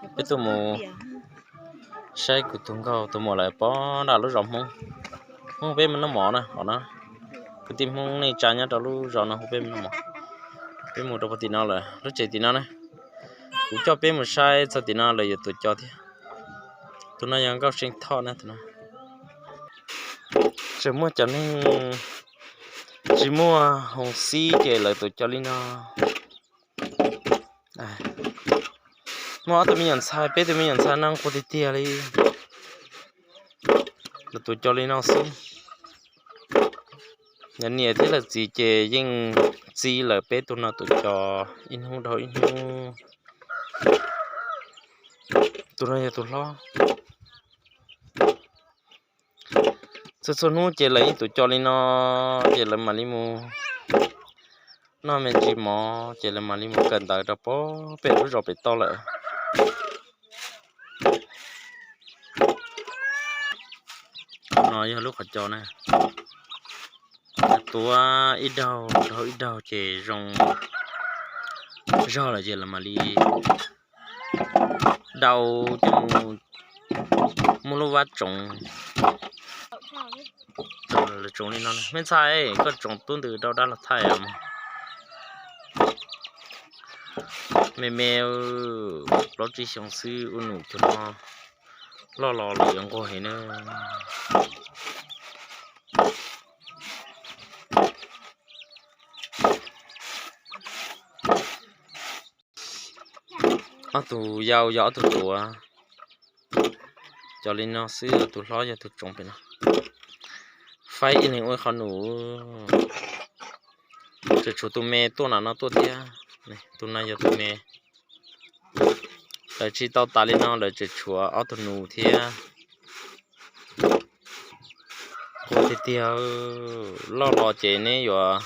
Peb tuaj mus saib kuv tus nkauj tus muam lawv pov nram lub zos Hmoob. Hmoob peb mus noj mov na, o na. Kwv tij Hmoob neej tsa nyob rau lub zos no hu peb mus noj mov. Peb mus rau puag tim no lawm, lub tsev tim no na. Kuv coj peb mus saib txog tim no lawm yuav tuav cos thiab. Tus no yog Nkauj See Thoj na, tus no. Tseem muaj cov neeg tsis muaj hoov xib ces lawv tuav cos li no. Muaj ob tug me nyuam ntxhais, peb tug me nyuam ntxhais no nquag tiag tiag li. Lawv tuav cos li no xwb. Lawv niam thiab lawv txiv ces yeej txib lawv peb tug no tuav cos ib hnub dhau ib hnub. Tus no yog tus hlob. Txhua txhua hnub ces lawv yeej tuav cos li no, ces lawv mam li mus noj me ntsis mov ces lawv mam li mus kawm ntawv rau pem lub zos pem toj lawm. No yog lub qhov cos na, tuav ib daug dhau ib daug ces zoo zog lawm ces lawv mam li dau coj mus muab lub vab tsoov. Lawv tsoov li no, me ntxhais, koj tsoov tub ntws rau dab los thaij os. Me me, plaub tsib xyoo xwb ua num cov no loj los lawm yuav nquag heev na. Ob tug yau yog ob tug tuav cos li no xwb, tus hlob yog tus tsoov pem no. Faib ib leeg ua qhov num. Tseem tshuav tus me tuaj nram no tuaj thiab. Tus no yog tus me. Lawv tsis tau tas li no lawv tseem tshuav ob tug nus thiab. Nquag tiag tiag, loj los ces neb yuav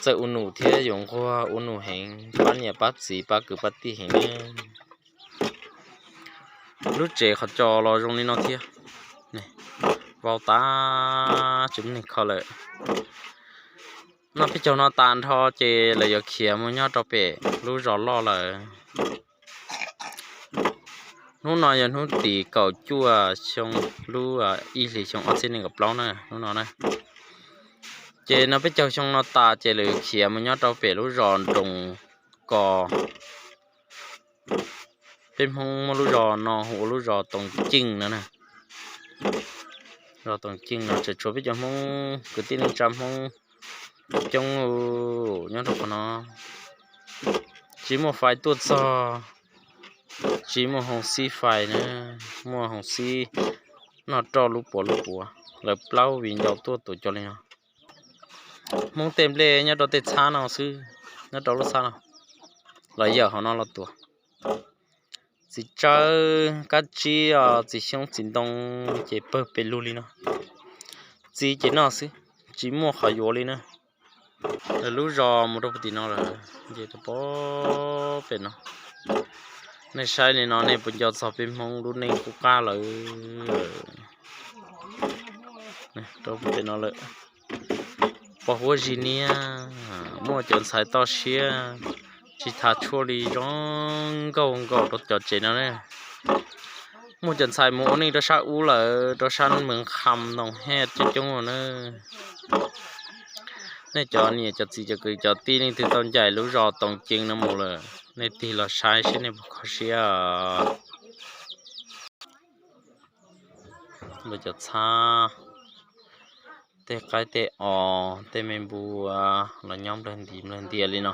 txawj ua num thiab yuav nquag ua num heev, pab niam pab txiv pab kwv pab tij heev ne. Lub tsev qhov cos los zoo li no thiab. Vau tas, tsis muaj neeg kho lawm. Noj peb caug no tas nrho ces lawv yuav khiav mus nyob rau pem lub zos loj lawm. Hnub no yog hnub tim kaum cuaj xyoo lub ib hlis xyoo ob txhiab nees nkaum plaub na, hnub no na. Ces noj peb caug xyoo no tas ces lawv yuav khiav mus nyob rau pem lub zos Nroos Kos. Peb Hmoob muab lub zos no hu ua lub zos Toom Ceej no na. Zos Toom Ceej no tseem tshuav peb cov Hmoob kwv tij neej tsa Hmoob coob nyob rau qhov no. Tsis muaj fais tuaj txog, tsis muaj hoov xib fais na, muaj hoov xib noj roj lub puav lub puav, lawv plaub viv ncaus tuaj tuav cos li no. Hmoob tej nplej nyob rau tej txhab no xwb, nyob rau lub txhab no, los yawm hauv no los tuav. Txiv tsawb, kab tsib, txiv xyoob txiv ntoo ces pawg pes lug li no. Txiv ces noj xwb, tsis muaj qhov yuav li na. Lawv lub zos mus rau puag tim no lawm, nce rau pem no. Nej saib li no nej puas nco txog peb Hmoob lub neej qub qab lawm? Rau puag pem no lawm. Pos huab zis niab, muaj cov ntxhais toj siab tsis tas tshuaj li zoo nkauj nkaus rau cov tsev no ne. Muaj cov ntxhais mus ua neej rau sab ub lawm, rau sab Mees Kham Ntoos Hej coob coob na. Nej cov niam cov txiv cov kwv cov tij leej twg tau ncaim lub zos Toom Cees no mus lawm, nej tig los saib seb nej puas kho siab. Cov txhab, tej qaib tej os, tej me npua los nyob nplawg nti nplawg ntia li no.